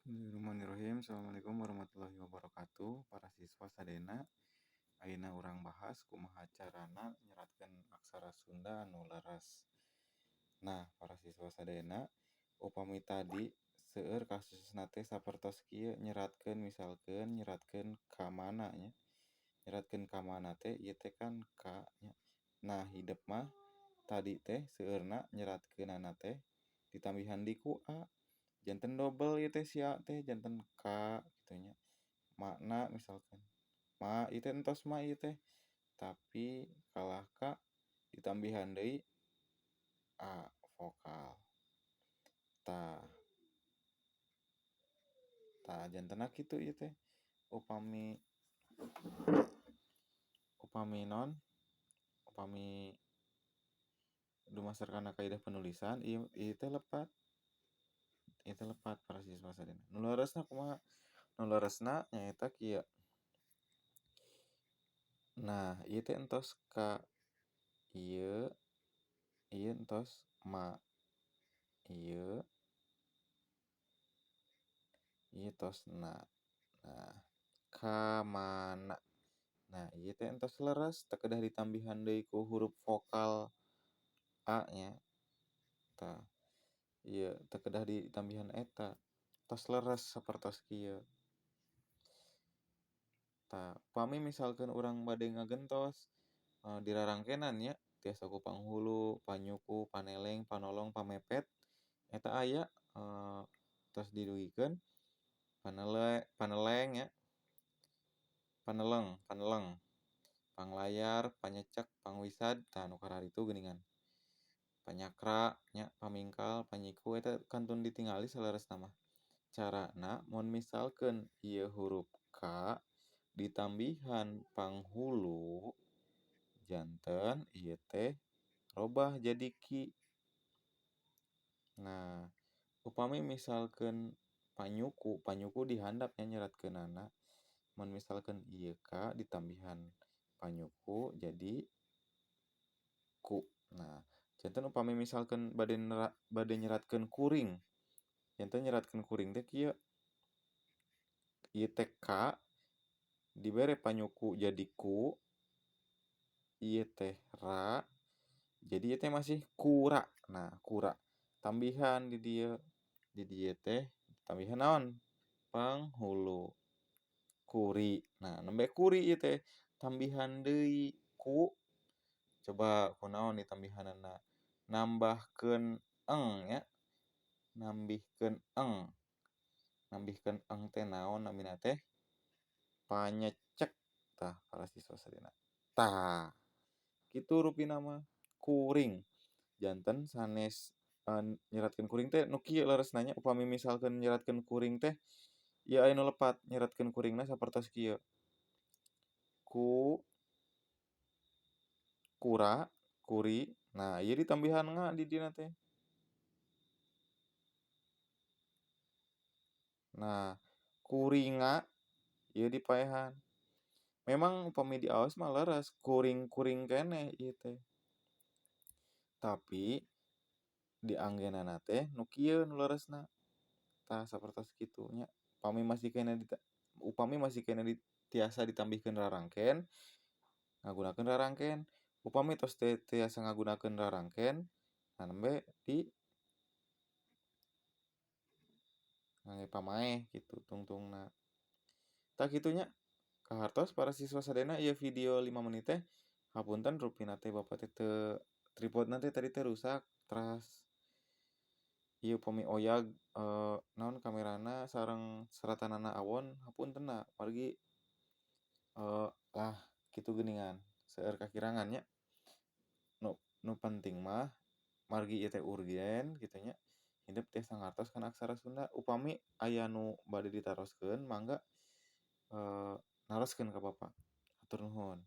Bismillahirrahmanirrahim. Assalamualaikum warahmatullahi wabarakatuh. Para siswa sadayana, ayeuna urang bahas kumaha carana nyeratkeun aksara Sunda anu leres. Nah, para siswa sadayana, upami tadi seueur kasusna teh sapertos kieu nyeratkeun, misalkeun nyeratkeun kamana nya. Nyeratkeun kamana teh ieu teh kan ka nya. Nah, hidep mah tadi teh seueurna nyeratkeunana teh ditambihan di ku a. Janten dobel ieu teh si a teh janten ka kitu nya. Makna misalkan ma ieu teh entos ma ieu teh, tapi kalah ka ditambihan deui a vokal. Tah, tah jantenna kitu ieu teh upami upami naon upami dumasar kana kaidah penulisan ieu ieu teh lepat. Ieu teh lepat para siswa sadayana. Nu leresna kumaha? Nu leresna nyaeta kieu. Nah, ieu teh entos ka ieu, ieu entos ma, ieu, ieu tos na. Nah, kamana. Nah, ieu teh entos leres teu kedah ditambihan deui ku huruf vokal a nya. Tah, ieu teu kedah ditambihan eta. Tos leres sapertos kieu. Tah, upami misalkeun urang bade ngagentos dirarangkenan nya tiasa ku panghulu, panyuku, paneleng, panolong, pamepet eta aya tos didugikeun paneleng nya, paneleng paneleng, panglayar, panyecek, pangwisad, tah nu kararitu geuningan. Panyakra nya, pamingkal, panyiku eta kantun ditingali saleresna mah. Carana mun misalkeun ieu huruf K ditambihan panghulu janten ieu teh robah jadi ki. Nah, upami misalkeun panyuku, panyuku dihandap nya nyeratkeunana. Mun misalkeun ieu K ditambihan panyuku jadi ku. Nah, janten upami misalkeun bade nyeratkeun kuring, janten nyeratkeun kuring teh kieu. Ieu teh K dibere panyuku jadi ku, ieu teh ra, jadi ieu teh masih kura. Nah, kura tambihan di dieu teh tambihan naon? Panghulu. Kuri. Nah, nembe kuri ieu teh tambihan deui ku, coba kunaon ditambihanana? Nambahkeun eng nya, nambihkeun eng. Nambihkeun eng teh naon namina teh? Panyecek. Tah, para siswa sadayana. Tah, kitu rupina mah kuring. Janten sanes nyeratkeun kuring teh nu kieu leresna nya, upami misalkeun nyeratkeun kuring teh ieu aya nu lepat nyeratkeun kuringna sapertos kieu. Ku, kura, kuri. Nah, ieu ditambihan nga di dieu teh. Nah, kuringa ieu dipaehan. Memang upami diaos mah leres kuring-kuring keneh ieu teh. Tapi dianggenana teh nu kieu nu leresna. Tah sapertos kitu nya. Upami masih keneh upami masih keneh tiasa ditambihkeun rarangken, ngagunakeun rarangken. Upami tos teu tiasa ngagunakeun rarangken, nah nembe di ngangge pamaeh kitu tungtungna. Tah kitu nya. Kahartos para siswa sadayana ieu video 5 menit teh. Hapunten rupina teh bapak teh teu tripodna teh tadi teh rusak teras ieu upami oyag naon kamerana sareng seratanana awon, hapuntenna margi lah kitu geuningan seueur kakirangan nya. Nu penting mah margi ieu teh urgen kitu nya, hidep tiasa ngartos kana aksara Sunda. Upami aya nu bade ditaroskeun mangga naroskeun ka bapa. Hatur nuhun.